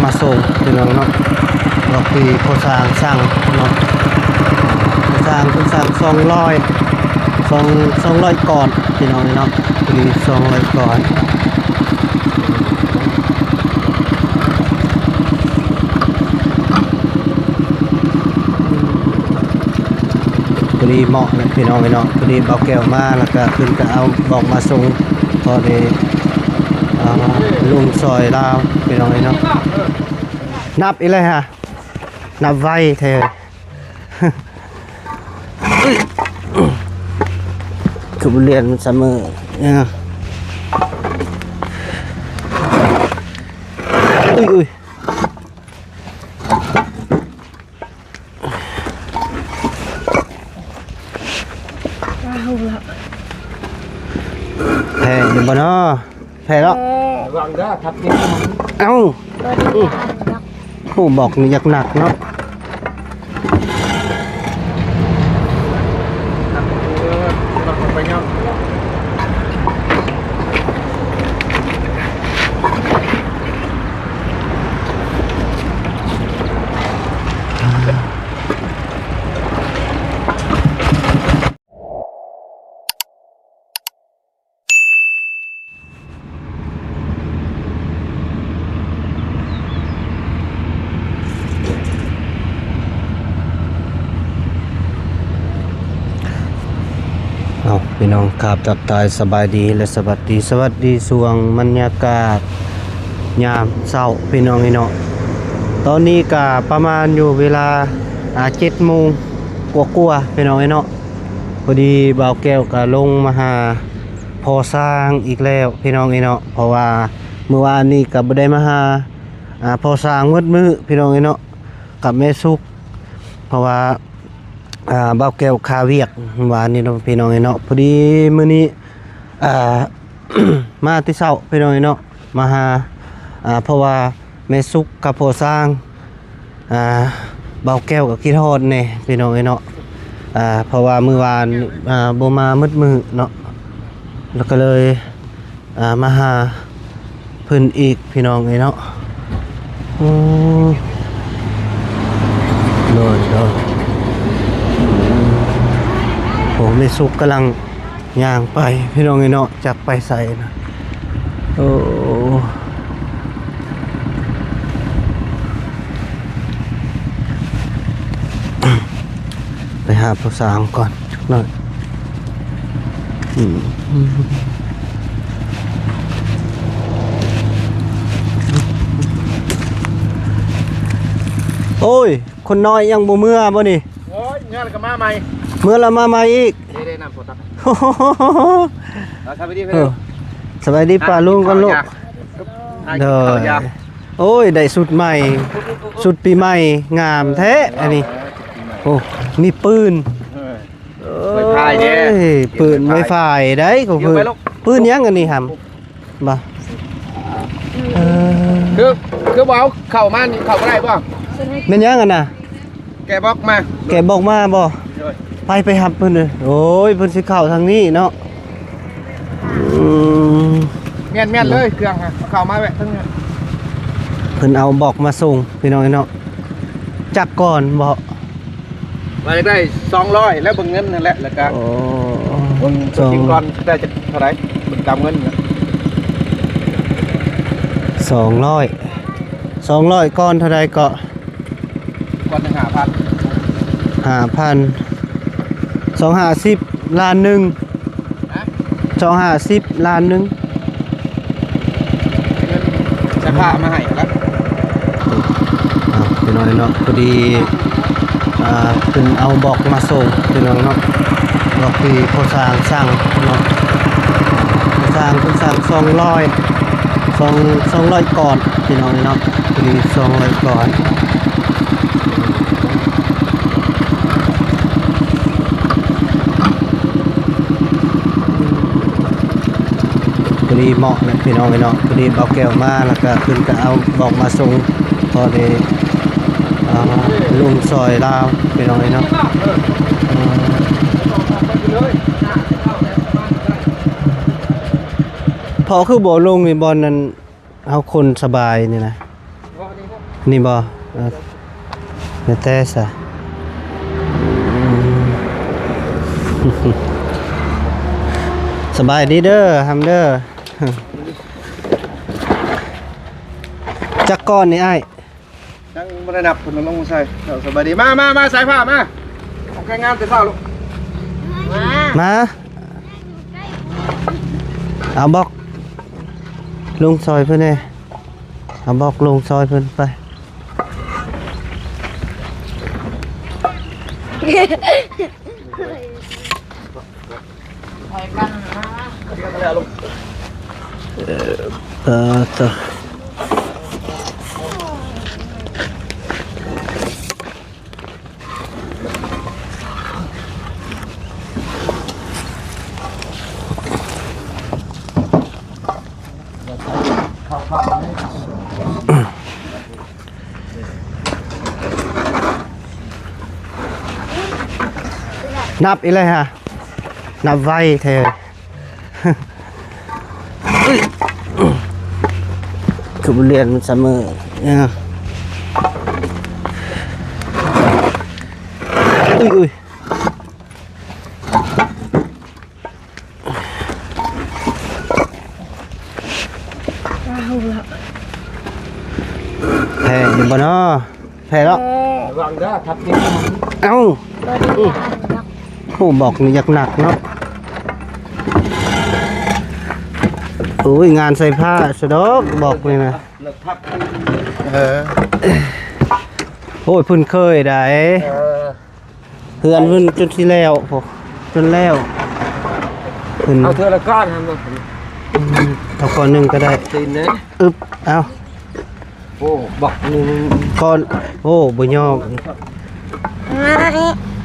ມາສົ່ງພີ່ນ້ອງເນາະ ບອກທີ່ພໍ່ຊ່າງສັ່ງເນາະ ພໍ່ຊ່າງເພິ່ນສັ່ງສອງຮ້ອຍ ສອງ ສອງຮ້ອຍກ້ອນພີ່ນ້ອງເນາະ ພໍດີສອງຮ້ອຍກ້ອນ ພໍດີເໝາະແຫຼະພີ່ນ້ອງເນາະ ພໍດີບ່າວແກ້ວມາ ແລ້ວກະເພິ່ນກະເອົາບອກມາສົ່ງ ພໍດີ ອ່າ ລົງຊ່ອຍລາວພີ່ນ້ອງເນາະ ນັບອີກແລ້ວຮະ ນັບໄວແທ້ ຄືບໍ່ລຽນມັນສະເໝີເນາະ ອຸ້ຍ ອຸ້ຍ. ແພ້ຢູ່ບໍ່ນໍ ແພ້ເນາະ ແພ້ ລະວັງເດີ ຂັບເກັບ ເອົ້າ ບໍ່ໄດ້ຢ້ານດອກ ໂອ້ ບອກນີ້ຢາກໜັກເນາະ. ເອົາ ພີ່ນ້ອງ ຄາບທັກທາຍສະບາຍດີ ແລະ ສະຫວັດດີ ສະຫວັດດີຊ່ວງບັນຍາກາດຍາມເຊົ້າ ພີ່ນ້ອງເອີຍເນາະ ຕອນນີ້ກະປະມານຢູ່ເວລາ ອ່າ ເຈັດໂມງກວ່າໆ ພີ່ນ້ອງເອີຍເນາະ ພໍດີບ່າວແກ້ວກະລົງມາຫາພໍ່ຊ່າງອີກແລ້ວ ພີ່ນ້ອງເອີຍເນາະ ເພາະວ່າມື້ວານນີ້ກະບໍ່ໄດ້ມາຫາ ອ່າ ພໍ່ຊ່າງໝົດມື້ພີ່ນ້ອງເອີຍເນາະ ກັບແມ່ສຸກ ເພາະວ່າ ອ່າ ບ່າວແກ້ວຄາວຽກວານນີ້ເນາະ ພີ່ນ້ອງເອີຍເນາະ ພໍດີມື້ນີ້ ອ່າ ມາແຕ່ເຊົ້າພີ່ນ້ອງເອີຍເນາະ ມາຫາ ອ່າ ເພາະວ່າແມ່ສຸກກັບພໍ່ຊ່າງ ອ່າ ບ່າວແກ້ວກໍຄິດຮອດແດ່ພີ່ນ້ອງເອີຍເນາະ ອ່າ ເພາະວ່າມື້ວານ ອ່າ ບໍ່ມາໝົດມື້ເນາະ ແລ້ວກໍເລີຍ ອ່າ ມາຫາເພິ່ນອີກພີ່ນ້ອງເອີຍເນາະ ໂອ້ ໂດຍ ໂດຍ ໂອ້ ແມ່ສຸກກຳລັງຍ່າງໄປພີ່ນ້ອງເອີຍເນາະ ຈັກໄປໃສນະ ໂອ້ ໄປຫາຜູ້ສາວກ່ອນຈັກໜ້ອຍ ອືມ ໂອ້ຍ ຄົນນ້ອຍຍັງບໍ່ເມືອບໍ່ນີ້? ໂອ້ຍ ເມືອແລ້ວກໍມາໃໝ່ ເມືອແລ້ວມາໃໝ່ອີກ ເດ້ໆ ນ້ຳພໍຕັກ ເອົາ ສະບາຍດີ ເອີ ສະບາຍດີປ້າລຸງກ່ອນລູກ ຫາກິນເຂົ້າຢາ ໂດຍ ໂອ້ຍ ໄດ້ຊຸດໃໝ່ ຊຸດປີໃໝ່ງາມແທ້ອັນນີ້ ໂອ້ ມີປືນ ເອີ ໄວຟາຍເດ້ ໂອ້ຍ ປືນໄວຟາຍໄດ້ ຂອງເພິ່ນ ປືນຫຍັງອັນນີ້ຫຳ ບໍ່ ເອີ ຄື ຄືບໍ່ເອົາເຂົ້າມານີ້ເຂົ້າບໍ່ໄດ້ບໍ່? ແມ່ນຫຍັງອັນນ່ະ? ແກະບັອກມາ ແກະບັອກມາບໍ່? ໂດຍ ໄປ ໄປຮັບເພິ່ນເດີ ໂອ້ຍ ເພິ່ນຊິເຂົ້າທາງນີ້ເນາະ ອືມ ແມ່ນໆເລີຍ ເຄື່ອງຫະ ເອົາເຂົ້າມາແວະທາງນີ້ ເພິ່ນເອົາບັອກມາສົ່ງພີ່ນ້ອງເນາະ ຈັກກ່ອນບໍ່? ວ່າຢາກໄດ້ສອງຮ້ອຍ ແລ້ວເບິ່ງເງິນຫັ້ນແຫຼະ ແລ້ວກະ ໂອ້ ເບິ່ງຕົວຈິງກ່ອນ ໄດ້ຈັກເທົ່າໃດ ເບິ່ງຕາມເງິນນະ ສອງຮ້ອຍ ສອງຮ້ອຍ ກ້ອນເທົ່າໃດເກາະ? ກ້ອນໜຶ່ງຫ້າພັນ ຫ້າພັນ ສອງຫ້າສິບ ລ້ານໜຶ່ງ ຮະ? ສອງຫ້າສິບ ລ້ານໜຶ່ງ ສະພາມາໃຫ້ລະ ອ່າ ພີ່ນ້ອງເນາະ ພໍດີ ອ່າ ເພິ່ນເອົາບັອກມາສົ່ງ ພີ່ນ້ອງເນາະ ບັອກທີ່ພໍ່ຊ່າງສັ່ງເນາະ ພໍ່ຊ່າງເພິ່ນສັ່ງສອງຮ້ອຍ ສອງ ສອງຮ້ອຍກ້ອນ ພີ່ນ້ອງເນາະ ພໍດີສອງຮ້ອຍກ້ອນ. ພໍດີເໝາະແຫຼະພີ່ນ້ອງເອີຍເນາະ ພໍດີບ່າວແກ້ວມາ ແລ້ວກະເພິ່ນກະເອົາບອກມາສົ່ງ ພໍດີ ອ່າ ລົງຊ່ອຍລາວພີ່ນ້ອງເອີຍເນາະ ພໍ່ຄືບໍ່ລົງນີ້ ບ່ອນນັ້ນ ເຮົາຄົນສະບາຍນີ້ນະ ບ່ອນ ນີ້ບໍ່? ເອີ ແລ້ວແຕ່ຊະ. ອືມ ສະບາຍດີເດີ ຫຳເດີ. ຈັກກ້ອນນີ້ອ້າຍ? ຍັງບໍ່ໄດ້ນັບ ເພິ່ນເອົາລົງມາໃສ່. ເຈົ້າສະບາຍດີ. ມາ ມາ ມາ ສາຍຟ້າມາ. ອອກແຮງງານແຕ່ເຊົ້າລູກ. ມາ ມາ. ເອົາບອກລຸງຊ່ອຍເພິ່ນແດ່. ເອົາບອກລຸງຊ່ອຍເພິ່ນໄປ. ເອີ ເອີ ເອີ. ນັບອີກແລ້ວຮະ ນັບໄວແທ້. ຄືບໍ່ລຽນມັນສະເໝີ ເອີ. ອຸ້ຍ ອຸ້ຍ. ແພ້ຢູ່ບໍ່ນໍ? ແພ້ແລ້ວ. ລະວັງເດີ ທັບຕິດ. ເອົ້າ ບໍ່ໄດ້ ອືມ ອັນດອກ. ໂອ້ ບອກນີ້ຢາກໜັກເນາະ. ໂອ້ຍ ງານໃສ່ຜ້າສະດອກ ບອກນີ້ນະ. ເອີ ໂອ້ຍ ເພິ່ນເຄີຍໄດ໋. ເອີ ເຮືອນເພິ່ນຈົນຊິແລ້ວ ໂອ້ ຈົນແລ້ວ. ເພິ່ນ ເອົາເທື່ອລະກ້ອນຫັ້ນ. ອືມ ເອົາກ້ອນໜຶ່ງກໍໄດ້. ຕີນເດ້. ອຶບ ເອົາ. ໂອ້ ບັກໜຶ່ງ ກ້ອນ. ໂອ້ ບໍ່ຍອມ.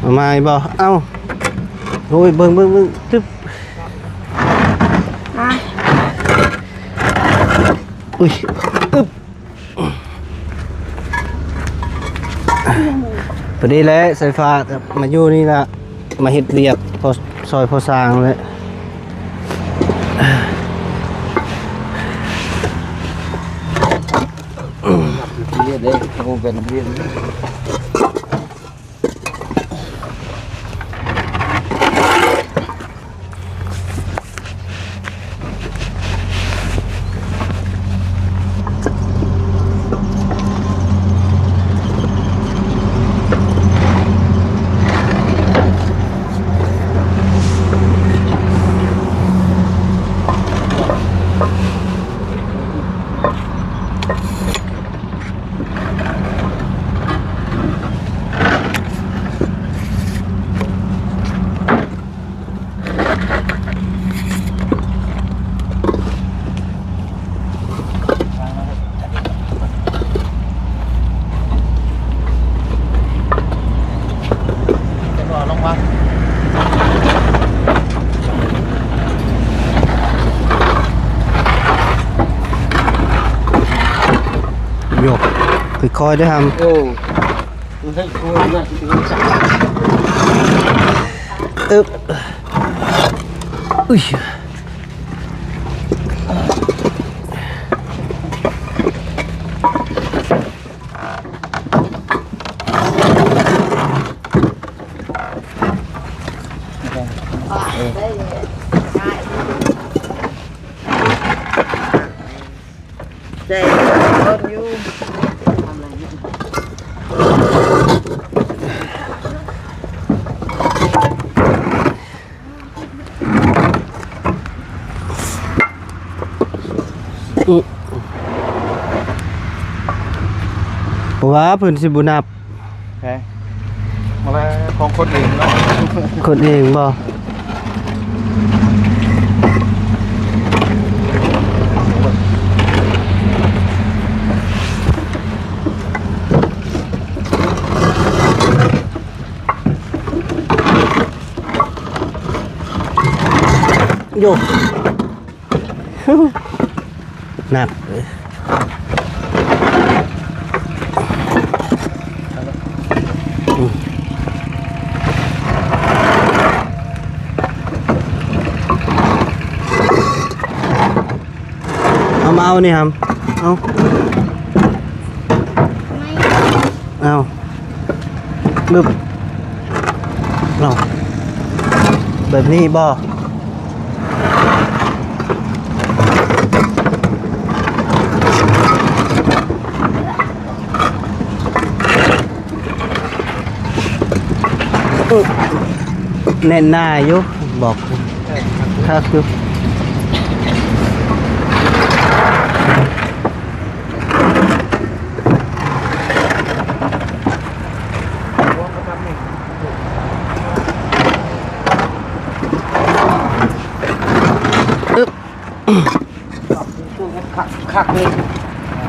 ເອົາໃໝ່ບໍ່? ເອົາ. ໂອ້ຍ ເບິ່ງ ເບິ່ງ ເບິ່ງ. ຕຶບ. ອຸ້ຍ ອຶບ. ພໍດີແຫຼະ ສາຍຟ້າມາຢູ່ນີ້ລະ ມາເຮັດວຽກ ພໍ ຊ່ອຍພໍ່ຊ່າງແຫຼະ. ເຮັດເດ້ ເຮົາເປັນເຮັດ. ໂຍກ ຄ່ອຍໆ ເດີຫຳ. ໂອ້ ອຶບ ອຸ້ຍ. ແຕ່ຄົນຢູ່ ອື ວ່າເພິ່ນຊິບໍ່ນັບ. ແຮະ ມາແລ້ວ ຂອງຄົນເອງເນາະ ຄົນເອງບໍ່? ໂຢ ໜັກເລີຍ. ເອົາມາເອົານີ້ຫຳ ເອົາ. ເອົາ ບຶບ ເອົາ ແບບນີ້ບໍ່? ແໜ້ນໜາຢູ່ ບອກ ເອີ ຄັກຢູ່. ຄັກ ຄັກເລີຍ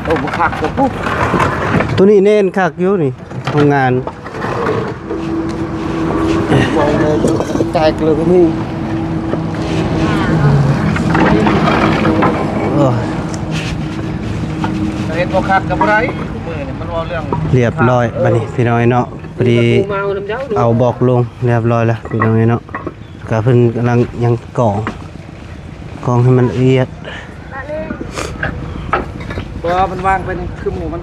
ໂອ້ ບໍ່ຄັກກໍປຸບ ຕົວນີ້ແໜ້ນຄັກຢູ່ນີ້ ໂຮງງານ ແຕກເລີຍນີ້ ໂອ້ຍ ເຮັດບໍ່ຄັກກໍບໍ່ໄດ້ ມື້ນີ້ມັນເວົ້າເລື່ອງ ຮຽບຮ້ອຍ ເອີ ບັດນີ້ພີ່ນ້ອງເນາະ ພໍດີ ປະຕູມາເອົານຳເຈົ້າ ເອົາບອກລົງຮຽບຮ້ອຍແລ້ວພີ່ນ້ອງເນາະ. ກະເພິ່ນກຳລັງຍັງກອງ ກອງໃຫ້ມັນລະອຽດ ເພາະວ່າມັນວາງໄປໃນຄືໝູ່ມັນ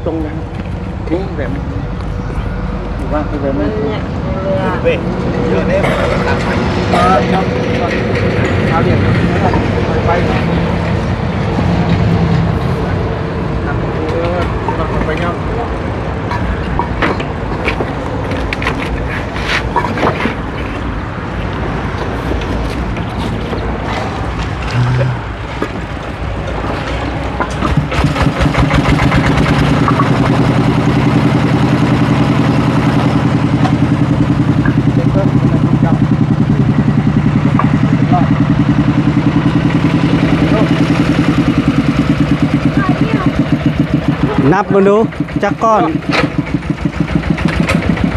ຕົງ ນີ້ແບບ ວາງໄປແບບນີ້ ເອີ ເອົາດຽວ ຄ່ອຍໄປ ເອີ ຄ່ອຍໄປຍ້ອນ ນັບເບິ່ງດູ ຈັກກ້ອນ?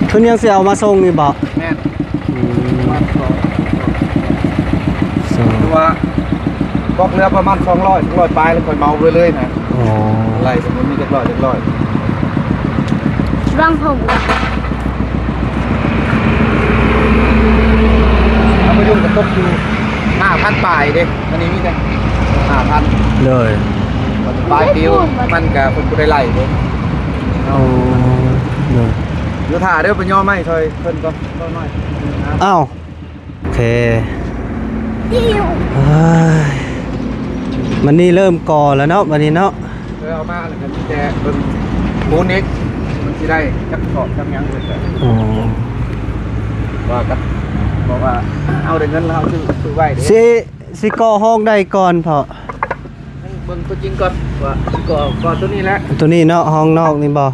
ເພິ່ນຍັງຊິເອົາມາສົ່ງອີກບໍ່? ແມ່ນ ອືມ ປະມານສອງ ສອງ ຄືວ່າບອກເຫຼືອປະມານສອງຮ້ອຍ ສອງຮ້ອຍປາຍ ແລ້ວຂ້ອຍເໝົາໄປເລີຍນະ. ອໍ ໄລ່ສົມມຸດມີຈັກຮ້ອຍ ຈັກຮ້ອຍ ລອງຜົມ ເອົາມາຢູ່ກະຕົກຢູ່ຫ້າພັນປາຍເດ້. ອັນນີ້ມີແຕ່ຫ້າພັນ ໂດຍ ປາຍປິວ ມັນກະເພິ່ນບໍ່ໄດ້ໄລ່ເດ້. ໂອ້ ໂດຍ ຢູ່ຖ້າເດີ ໄປຍໍໄມ້ຊ່ອຍເພິ່ນກ່ອນ ເອົາ ໂອເຄ ເອີຍ ມັນນີ້ເລີ່ມກໍ່ແລ້ວເນາະ ບັດນີ້ເນາະ. ເອີ ເອົາມາແລ້ວກໍມີແຕ່ເບິ່ງປູນອີກ ມັນຊິໄດ້ຈັກສອບຈັກຫຍັງເພິ່ນກໍ ອໍ ວ່າກັນ ເພາະວ່າເຮົາໄດ້ເງິນແລ້ວເຮົາຊື້ ຊື້ໄວ້ເດ້. ຊິ ຊິກໍ່ຫ້ອງໃດກ່ອນເພາະ? ເບິ່ງຕົວຈິງກ່ອນວ່າຊິກໍ່ ກໍ່ຕົວນີ້ແຫຼະ ຕົວນີ້ເນາະ ຫ້ອງນອກນີ້ບໍ່?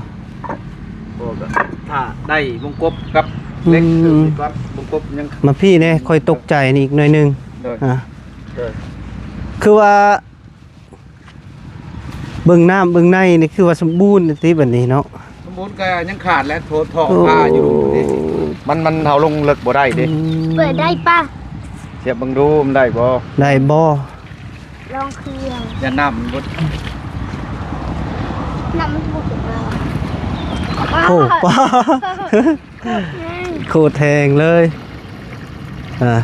ບໍ່ ກໍຖ້າໄດ້ວົງກົບກັບເຫຼັກ ອືມ ຄືຊິກ່ອນ ວົງກົບຍັງ ມາພີ້ແດ່ ຂ້ອຍຕົກໃຈນີ້ອີກໜ້ອຍໜຶ່ງ. ໂດຍ ອາ ໂດຍ ຄືວ່າ ເບິ່ງນ້ຳເບິ່ງໃນນີ້ຄືວ່າສົມບູນຕິບັດນີ້ເນາະ. ສົມບູນກໍຍັງຂາດແຫຼະ ທໍ່ ທໍ່ ໂອ້ ພາຢູ່ ມັນ ມັນເຮົາລົງເລິກບໍ່ໄດ້ເດ້. ອືມ ເປີດໄດ້ປະ? ສຽບເບິ່ງດູມັນໄດ້ບໍ່? ໄດ້ບໍ່? ລອງເຄື່ອງ ຢ້ານນ້ຳມັນເບິດ ນ້ຳມັນບໍ່ຂຶ້ນມາ. ໂອ້ ປາ ໂຄດແຮງເລີຍ ອ່າ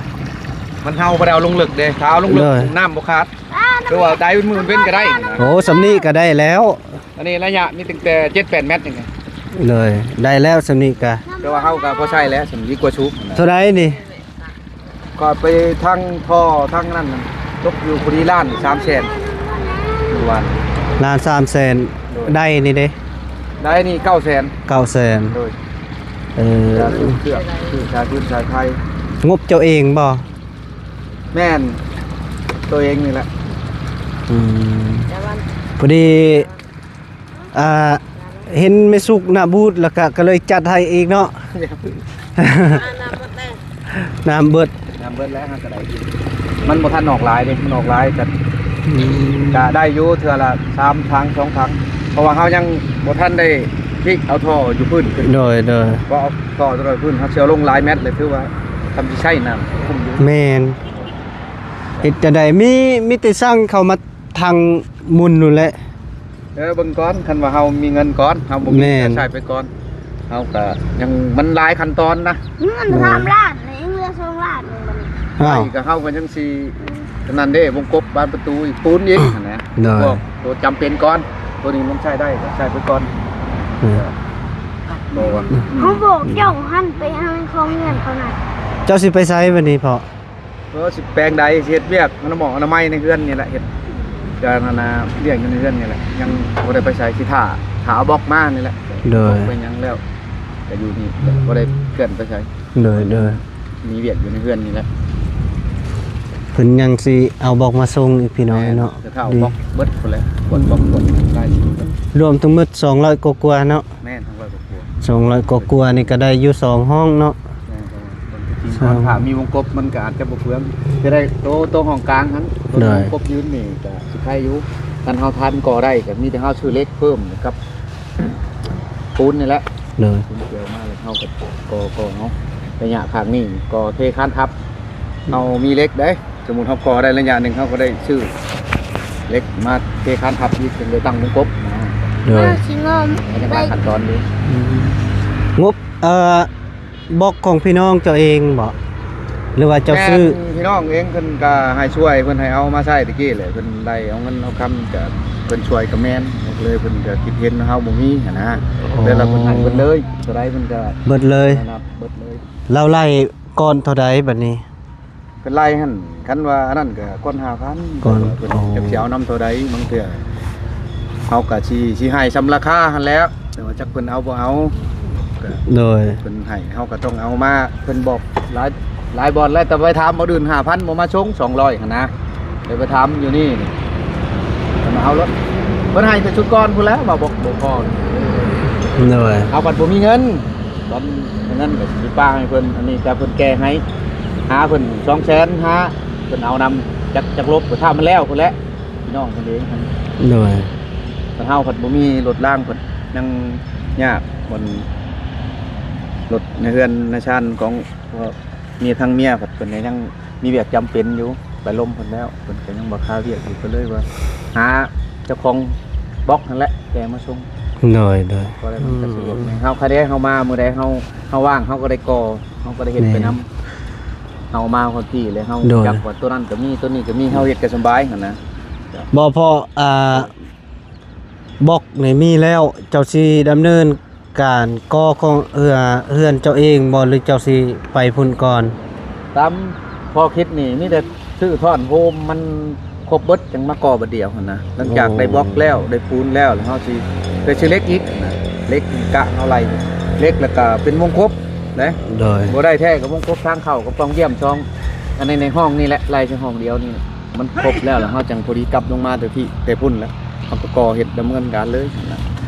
ມັນເຮົາບໍ່ໄດ້ເອົາລົງເລິກເດ້ ຖ້າເອົາລົງເລິກ ໂດຍ ນ້ຳບໍ່ຂາດ ອ່າ ຄືວ່າໄດ້ເປັນໝື່ນເປັນກໍໄດ້ນະ. ໂອ້ ສ່ຳນີ້ກໍໄດ້ແລ້ວ ອັນນີ້ໄລຍະມີຕັ້ງແຕ່ເຈັດແປດແມັດນີ້. ໂດຍ ໄດ້ແລ້ວສ່ຳນີ້ກໍ ແຕ່ວ່າເຮົາກໍພໍໃຊ້ແລ້ວ ສ່ຳນີ້ກວ່າສູບນະ. ເທົ່າໃດນີ້? ຂ້ອຍໄປທັງທໍ່ທັງນັ້ນ ຕົກຢູ່ພໍດີລ້ານສາມແສນ ມື້ວານ ລ້ານສາມແສນ. ໂດຍ ໄດ້ນີ້ເດ້? ໄດ້ນີ້ເກົ້າແສນ. ເກົ້າແສນ. ໂດຍ ເອີ ຊື້ເຄື່ອງ ຊື້ສາຍຟືນສາຍໄຟ. ງົບເຈົ້າເອງບໍ່? ແມ່ນ ໂຕເອງນີ້ແຫຼະ. ອືມ ພໍດີ ອ່າ ເຫັນແມ່ສຸກໜ້າບູດ ແລ້ວກະ ກະເລີຍຈັດໃຫ້ອີກເນາະ. ອ່າ ນ້ຳເບິດແລ້ວ ນ້ຳເບິດ ນ້ຳເບິດແລ້ວ ຫາກະໄດ້ຢູ່. ມັນບໍ່ທັນອອກຫຼາຍເດ້ ມັນອອກຫຼາຍກະ ອືມ ກະໄດ້ຢູ່ເທື່ອລະສາມຖັງ ສອງຖັງ ເພາະວ່າເຮົາຍັງບໍ່ທັນໄດ້ພິກເອົາທໍ່ຢູ່ພື້ນຂຶ້ນ. ໂດຍ ໂດຍ ເພາະເອົາທໍ່ຕົວນັ້ນຂຶ້ນ ເຮົາຊິເອົາລົງຫຼາຍແມັດເລີຍ ຄືວ່າທຳຊິໃຊ້ນ້ຳ ແມ່ນ ເຮັດຈັ່ງໃດ ມີ ມີແຕ່ສັ່ງເຂົ້າມາ ທາງໝຸ່ນນັ້ນແຫຼະ. ເອີ ເບິ່ງກ່ອນ ຄັນວ່າເຮົາມີເງິນກ່ອນ ເຮົາບໍ່ມີ ແມ່ນ ກໍໃຊ້ໄປກ່ອນ ເຮົາກໍຍັງ ມັນຫຼາຍຂັ້ນຕອນນະ. ເງິນສາມລ້ານນີ້ ຍັງເຫຼືອສອງລ້ານນີ້. ອ້າວ ໄປກໍເຮົາກໍຍັງຊິ ອັນນັ້ນເດ້ ວົງກົບບານປະຕູອີກ ປູນອີກຫັ້ນນະ. ໂດຍ ພວກໂຕຈຳເປັນກ່ອນ ໂຕນີ້ມັນໃຊ້ໄດ້ກໍໃຊ້ໄປກ່ອນ. ເອີ ບໍ່ວ່າ ເຮົາບອກເຈົ້າຫັ້ນໄປເອົາຂອງເຮືອນເຂົານັ້ນ. ເຈົ້າຊິໄປໃສບັດນີ້ພໍ່? ເອີ ຊິແປງໃດ ຊິເຮັດວຽກອະນາໝໍອະນາໄມໃນເຮືອນນີ້ແຫຼະ ເຮັດການຫັ້ນນະ ວຽກຢູ່ໃນເຮືອນນີ້ແຫຼະ ຍັງບໍ່ໄດ້ໄປໃສ ຊິຖ້າ ຖ້າເອົາບລັອກມານີ້ແຫຼະ. ໂດຍ ໄປຫຍັງແລ້ວ ກໍຢູ່ນີ້ ອືມ ບໍ່ໄດ້ເຄື່ອນໄປໃສ. ໂດຍ ໂດຍ ມີວຽກຢູ່ໃນເຮືອນນີ້ແຫຼະ. ເພິ່ນຍັງຊິເອົາບລັອກມາສົ່ງອີກ ພີ່ນ້ອງເນາະ. ແມ່ນ ເຂົາເອົາບລັອກເບິດພຸ້ນແຫຼະ ກວດບລັອກກວດລາຍຊື່ ລວມທັງໝົດສອງຮ້ອຍກວ່າໆເນາະ. ແມ່ນ ສອງຮ້ອຍກວ່າ ສອງຮ້ອຍກວ່າໆນີ້ກໍໄດ້ຢູ່ສອງຫ້ອງເນາະ. ແມ່ນ ເພາະວ່າມັນກໍຈິງ ສອງ ຖ້າມີວົງກົບມັນກໍອາດຈະບໍ່ເປືອງ ຈະໄດ້ໂຕ ໂຕຫ້ອງກາງຫັ້ນ ໂດຍ ໂຕມີວົງກົບຢືນນີ້ກໍຊິໄຄຢູ່. ຄັນເຮົາທັນກໍ່ໄດ້ກໍມີແຕ່ເຮົາຊື້ເຫຼັກເພີ່ມກັບ ປູນນີ້ແຫຼະ. ໂດຍ ປູນກຽວມາແລ້ວເຮົາກໍກໍ່ ກໍ່ເນາະ. ໄລຍະຂ້າງນີ້ກໍເທຄານທັບ ເຮົາມີເຫຼັກເດ້. ສົມມຸດເຮົາກໍ່ໄດ້ໄລຍະໜຶ່ງ ເຮົາກໍໄດ້ຊື້ເຫຼັກມາເທຄານທັບອີກ ຈຶ່ງໄດ້ຕັ້ງວົງກົບນະ. ໂດຍ ເຮົາຊິງົບ ຍັງຫຼາຍຂັ້ນຕອນຢູ່. ອືມ ງົບ ເອີ ບລັອກຂອງພີ່ນ້ອງເຈົ້າເອງບໍ ຫຼືວ່າເຈົ້າຊື້? ແມ່ນ ພີ່ນ້ອງເອງ ເພິ່ນກໍໃຫ້ຊ່ວຍ ເພິ່ນໃຫ້ເອົາມາໃຊ້ຕະກີ້ແຫຼະ ເພິ່ນໄດ້ເອົາເງິນເອົາຄຳຈາກເພິ່ນຊ່ວຍກໍແມ່ນ ເລີຍເພິ່ນກໍຄິດເຫັນເຮົາບໍ່ມີຫັ້ນນະ. ອໍ ແລ້ວລະເພິ່ນໃຫ້ເບິດເລີຍ ເທົ່າໃດເພິ່ນກໍເບິດເລີຍ ເບິດເລີຍ. ລາວໄລ່ກ່ອນເທົ່າໃດບັດນີ້? ເພິ່ນໄລ່ຫັ້ນ ຄັນວ່າອັນນັ້ນກໍກ່ອນຫ້າພັນ ກ່ອນ ເພິ່ນ ອໍ ຈັກຊິເອົານຳເທົ່າໃດ ບາງເທື່ອເຮົາກໍຊິ ຊິໃຫ້ສ່ຳລາຄາຫັ້ນແຫຼະ ແຕ່ວ່າຈັກເພິ່ນເອົາບໍ່ເອົາກໍ ໂດຍ ເພິ່ນໃຫ້ເຮົາກໍຕ້ອງເອົາມາ. ເພິ່ນບອກຫຼາຍ ຫຼາຍບ່ອນແລ້ວ ແຕ່ໄປຖາມບ່ອນອື່ນຫ້າພັນ ບໍ່ມາສົ່ງສອງຮ້ອຍຫັ້ນນະ ແຕ່ໄປຖາມຢູ່ນີ້ ເພິ່ນເອົາລົດ ເພິ່ນໃຫ້ແຕ່ຊຸດກ່ອນພຸ້ນແຫຼະ ວ່າບໍ່ ບໍ່ພໍ. ໂດຍ ເຮົາບັດບໍ່ມີເງິນ ຕອນນັ້ນກໍຊິປາໃຫ້ເພິ່ນ ອັນນີ້ກໍເພິ່ນແກ້ໃຫ້ ຫາເພິ່ນສອງແສນ ຫາເພິ່ນເອົານຳ ຈັກ ຈັກລົບກໍຖ້າມັນແລ້ວພຸ້ນແຫຼະ ພີ່ນ້ອງເພິ່ນເອງຫັ້ນ. ໂດຍ ຄັນເຮົາພັດບໍ່ມີລົດລາງ ພັດຍັງຍາກ ມັນລົດໃນເຮືອນໃນຊານຂອງ ເພາະເມຍ ທາງເມຍ ເພິ່ນກໍຍັງມີວຽກຈຳເປັນຢູ່ ໄປລົມເພິ່ນແລ້ວ ເພິ່ນກໍຍັງບໍ່ຄາວຽກຢູ່ ກໍເລີຍວ່າຫາເຈົ້າຂອງບລັອກຫັ້ນແຫຼະ ແກ່ມາສົ່ງ. ໂດຍ ໂດຍ ກໍໄດ້ ມັນກໍສະດວກແດ່. ອືມ ເຮົາຄະແນນເຮົາມາມື້ໃດເຮົາ ເຮົາວ່າງ ເຮົາກໍໄດ້ກໍ່ ເຮົາກໍໄດ້ເຮັດ ແມ່ນ ໄປນຳ ເຮົາມາຮອດທີ່ແລ້ວ ເຮົາ ໂດຍ ຈັກວ່າໂຕນັ້ນກໍມີ ໂຕນີ້ກໍມີ ເຮົາເຮັດກໍສະບາຍຫັ້ນນະ. ບໍ່ ເພາະ ອ່າ ບລັອກນີ້ມີແລ້ວ ເຈົ້າຊິດຳເນີນການກໍ່ຂອງເຮືອ ເຮືອນເຈົ້າເອງບໍ່ ຫຼືເຈົ້າຊິໄປພຸ້ນກ່ອນ? ຕາມຂໍ້ຄິດນີ້ ມີແຕ່ຊື້ທ່ອນໂຮມມັນຄົບເບິດ ຈັ່ງມາກໍ່ບາດດຽວຫັ້ນນະ. ຫຼັງຈາກ ໂອ້ ໄດ້ບລັອກແລ້ວ ໄດ້ປູນແລ້ວ ແລ້ວເຮົາຊິໄປຊື້ເຫຼັກອີກນະ ເຫຼັກກະເຮົາໄລ່ເຫຼັກ ແລ້ວກະເປັນວົງກົບເດ້. ໂດຍ ບໍ່ໄດ້ແທ້ກໍວົງກົບທາງເຂົ້າກັບປ່ອງຢ້ຽມຊ່ອງ ອັນໃນ ໃນຫ້ອງນີ້ແຫຼະ ໄລ່ໃສ່ຫ້ອງດຽວນີ້ ມັນຄົບແລ້ວ ແລ້ວເຮົາຈັ່ງພໍດີກັບລົງມາແຕ່ພີ້ ແຕ່ພຸ້ນແຫຼະ ເຮົາກໍກໍ່ເຮັດດຳເນີນການເລີຍນະ.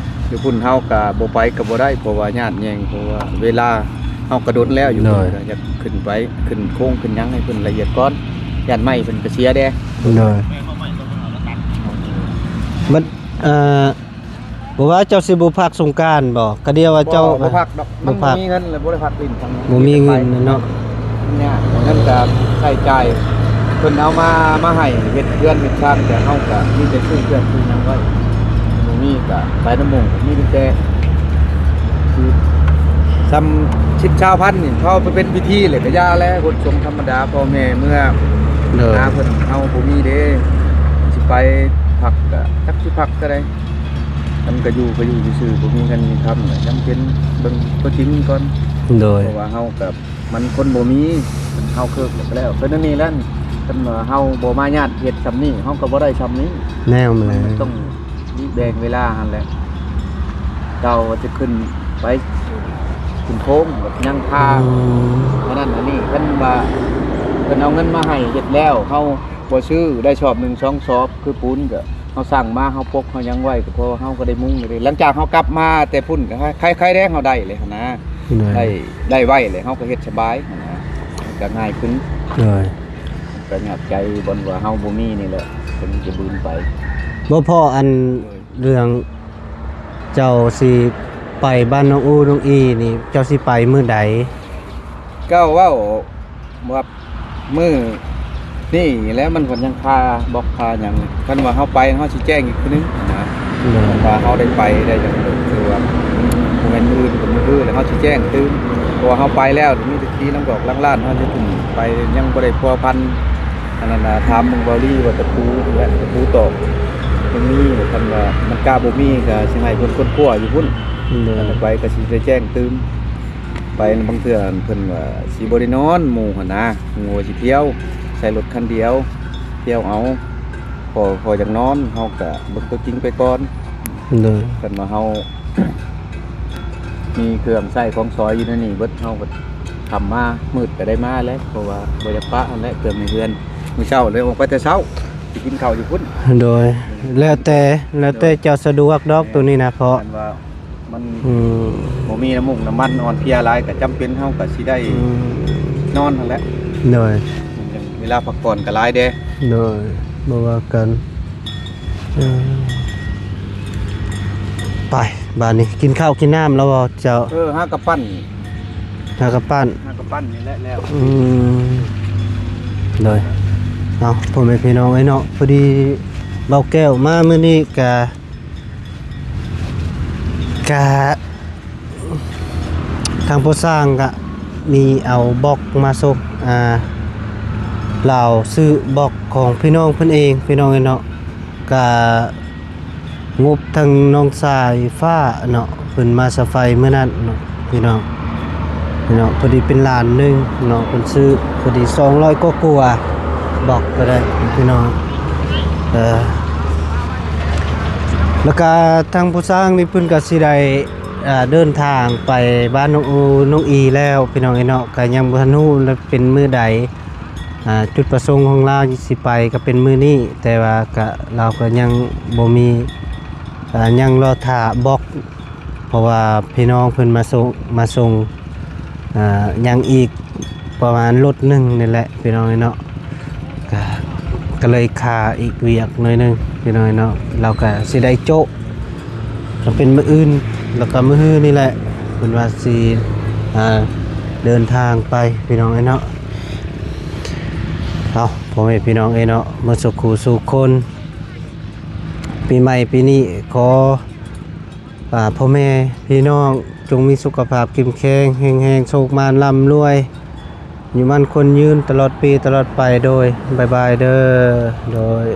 ຢູ່ພຸ້ນເຮົາກໍບໍ່ໄປກໍບໍ່ໄດ້ ເພາະວ່າຍາດແຍງ ເພາະວ່າເວລາເຮົາກໍດົນແລ້ວຢູ່ພຸ້ນ. ໂດຍ ກໍຢາກຂຶ້ນໄປ ຂຶ້ນໂຄງຂຶ້ນຫຍັງໃຫ້ເພິ່ນລະອຽດກ່ອນ ຢ້ານໄມ້ເພິ່ນກໍເສຍແດ່. ໂດຍ ມັນ ເອີ ບໍ່ວ່າເຈົ້າຊິບໍ່ພັກສົງການບໍ່? ກະດຽວວ່າເຈົ້າ ບໍ່ ບໍ່ພັກດອກ ມັນບໍ່ມີເງິນ ແລ້ວບໍ່ໄດ້ພັກຫຼິ້ນທາງ ບໍ່ມີເງິນນະເນາະ. ເງິນກໍໃຊ້ຈ່າຍ ເພິ່ນເອົາມາ ມາໃຫ້ເຮັດເຮືອນເຮັດຊານ ແຕ່ເຮົາກໍມີແຕ່ຊື້ເຄື່ອງຊື້ຫຍັງໄວ້ ບໍ່ມີກໍໄປນຳໝູ່ ມີແຕ່ຊຳສິບຊາວພັນນີ້ ເຮົາໄປເປັນພິທີແລ້ວກໍຢ່າແລ້ວ ຄົນຊົງທຳມະດາ ພໍ່ແມ່ເມືອ ໂດຍ ຫາເພິ່ນ ເຮົາບໍ່ມີເດ້ ຊິໄປພັກກໍ ຈັກຊິພັກເທົ່າໃດ. ມັນກໍຢູ່ ກໍຢູ່ຊື່ໆ ບໍ່ມີເງິນມີຄຳ ກໍຈຳເປັນເບິ່ງຕົວຈິງກ່ອນ. ໂດຍ ເພາະວ່າເຮົາກໍ ມັນຄົນບໍ່ມີ ເຮົາເຄິກແລ້ວກໍແລ້ວ ເປັນອັນນີ້ແຫຼະ. ຄັນວ່າເຮົາບໍ່ມາຍາດເຮັດຊ່ຳນີ້ ເຮົາກໍບໍ່ໄດ້ຊ່ຳນີ້. ແນວມັນ ມັນຕ້ອງແບ່ງເວລາຫັ້ນແຫຼະ. ເຈົ້າວ່າຈະຂຶ້ນໄປຂຶ້ນໂຄງ ແບບຍັງຄາ ອືມ ອັນນັ້ນອັນນີ້ ຄັນວ່າເພິ່ນເອົາເງິນມາໃຫ້ເຮັດແລ້ວ ເຮົາບໍ່ຊື້ ໄດ້ຊອບໜຶ່ງສອງຊອບ ຄືປູນກໍ ເຮົາສັ່ງມາ ເຮົາປົກ ເຮົາຫຍັງໄວ້ ກໍເພາະວ່າເຮົາກໍໄດ້ມຸງຢູ່ເດ້. ຫຼັງຈາກເຮົາກັບມາແຕ່ພຸ້ນ ກໍໄຄ ໄຄແດ່ເຮົາໄດ້ເລີຍຫັ້ນນະ. ໂດຍ ໄດ້ ໄດ້ໄວເລີຍ ເຮົາກໍເຮັດສະບາຍຫັ້ນນະ ກໍງ່າຍຂຶ້ນ. ໂດຍ ກໍຍາກໃຈບ່ອນວ່າເຮົາບໍ່ມີນີ້ແຫຼະ ເພິ່ນຈະບືນໄປ. ບໍ່ພໍ ອັນ ໂດຍ ເລື່ອງເຈົ້າຊິໄປບ້ານນ້ອງອູ້ນ້ອງອີ່ນີ້ ເຈົ້າຊິໄປມື້ໃດ? ກໍເວົ້າວ່າ ມື້ນີ້ແຫຼະ ມັນກໍຍັງຄາບລັອກຄາຫຍັງ. ຄັນວ່າເຮົາໄປ ເຮົາຊິແຈ້ງອີກເທື່ອໜຶ່ງນະ. ໂດຍ ວ່າເຮົາໄດ້ໄປໄດ້ຫຍັງ ຄືວ່າບໍ່ແມ່ນມື້ອື່ນກໍມື້ອື່ນ ແລ້ວເຮົາຊິແຈ້ງຕື່ມ. ເພາະວ່າເຮົາໄປແລ້ວ ມີແຕ່ທີ່ລັງກອກລັງລ້ານ ເຮົາຊິຂຶ້ນໄປຍັງບໍ່ໄດ້ພົວພັນ. ອັນນັ້ນນະ ຖາມເບິ່ງເບົາລີວ່າຕະປູ ແລະ ຕະປູຕອກ ມັນມີບໍ່? ຄັນວ່າມັນກະບໍ່ມີ ກໍຊິໃຫ້ເພິ່ນຄົ້ນຄວ້າຢູ່ພຸ້ນ. ໂດຍ ຄັນໄປກໍຊິໄດ້ແຈ້ງຕື່ມ ໄປບາງເທື່ອເພິ່ນວ່າຊິບໍ່ໄດ້ນອນ ໝູ່ຫັ້ນນະ ໝູ່ວ່າຊິທ່ຽວ ໃຊ້ລົດຄັນດຽວ ທ່ຽວເອົາ ພໍ ພໍຢາກນອນ ເຮົາກໍເບິ່ງຕົວຈິງໄປກ່ອນ ໂດຍ ຄັນວ່າເຮົາ ມີເຄື່ອງໃຊ້ຂອງສອຍຢູ່ໃນນີ້ເບິດ ເຮົາກໍຄ່ຳມາ ມືດກໍໄດ້ມາແຫຼະ ເພາະວ່າບໍ່ຢາກປະຫັ້ນແຫຼະ ເຄື່ອງໃນເຮືອນ ມື້ເຊົ້າເລີຍອອກໄປແຕ່ເຊົ້າ ໄປກິນເຂົ້າຢູ່ພຸ້ນ ໂດຍ ແລ້ວແຕ່ ແລ້ວແຕ່ເຈົ້າສະດວກດອກ ໂຕນີ້ນະ ເພາະ ຄັນວ່າມັນ ອືມ ບໍ່ມີນ້ຳມູກນ້ຳມັນ ອ່ອນເພຍຫຼາຍ ກໍຈຳເປັນເຮົາກໍຊິໄດ້ ອືມ ນອນຫັ້ນແຫຼະ ໂດຍ ເວລາພັກຜ່ອນກໍຫຼາຍເດ້ ໂດຍ ບໍ່ວ່າກັນ ເອີ ໄປ ບາດນີ້ກິນເຂົ້າກິນນ້ຳແລ້ວບໍ່ເຈົ້າ? ເອີ ຫາກະປັ່ນ ຫາກະປັ່ນ ຫາກະປັ່ນນີ້ແຫຼະແລ້ວ ອືມ ໂດຍ ເອົາ ພໍ່ແມ່ພີ່ນ້ອງເອີຍເນາະ ພໍດີເບົາແກ້ວມາມື້ນີ້ກະ ກະ ທາງຜູ້ສ້າງກະມີເອົາບລັອກມາສົ່ງ ອ່າ ລາວຊື້ບລັອກຂອງພີ່ນ້ອງເພິ່ນເອງ ພີ່ນ້ອງເອີຍເນາະ ກະງົບທາງນ້ອງສາຍຟ້າເນາະ ເພິ່ນມາສະໄຟມື້ນັ້ນເນາະ ພີ່ນ້ອງ ພີ່ນ້ອງ ພໍດີເປັນລ້ານໜຶ່ງເນາະ ເພິ່ນຊື້ພໍດີສອງຮ້ອຍກວ່າໆ ບລັອກກໍໄດ້ ພີ່ນ້ອງ ເອີ ແລ້ວກະທາງຜູ້ສ້າງນີ້ເພິ່ນກະຊິໄດ້ ອ່າ ເດີນທາງໄປບ້ານນ້ອງອູ ນ້ອງອີແລ້ວ ພີ່ນ້ອງເອີຍເນາະ ກະຍັງບໍ່ທັນຮູ້ວ່າເປັນມື້ໃດ ອ່າ ຈຸດປະສົງຂອງລາວຊິໄປກະເປັນມື້ນີ້ ແຕ່ວ່າກະ ລາວກະຍັງບໍ່ມີ ອ່າ ຍັງລໍຖ້າບລັອກ ເພາະວ່າພີ່ນ້ອງເພິ່ນມາສົ່ງ ມາສົ່ງ ອ່າ ຍັງອີກປະມານລົດໜຶ່ງນີ້ແຫຼະ ພີ່ນ້ອງເອີຍເນາະ ກະ ກະເລີຍຄາອີກວຽກໜ້ອຍໜຶ່ງ ພີ່ນ້ອງເອີຍເນາະ ລາວກະຊິໄດ້ໂຈະ ກະເປັນມື້ອື່ນ ແລ້ວກະມື້ຮືນີ້ແຫຼະ ເພິ່ນວ່າຊິ ອ່າ ເດີນທາງໄປ ພີ່ນ້ອງເອີຍເນາະ ເອົາ ພໍ່ແມ່ພີ່ນ້ອງເອີຍເນາະ ເໝິດສູ່ຄູ່ສູ່ຄົນ ປີໃໝ່ປີນີ້ຂໍ ອ່າ ພໍ່ແມ່ພີ່ນ້ອງຈົ່ງມີສຸຂະພາບເຂັ້ມແຂງ ແຮງໆ ໂຊກໝານລ່ຳລວຍ ອາຍຸໝັ້ນຂວັນຍືນຕະຫຼອດປີຕະຫຼອດໄປ ໂດຍ ບາຍບາຍເດີ ໂດຍ.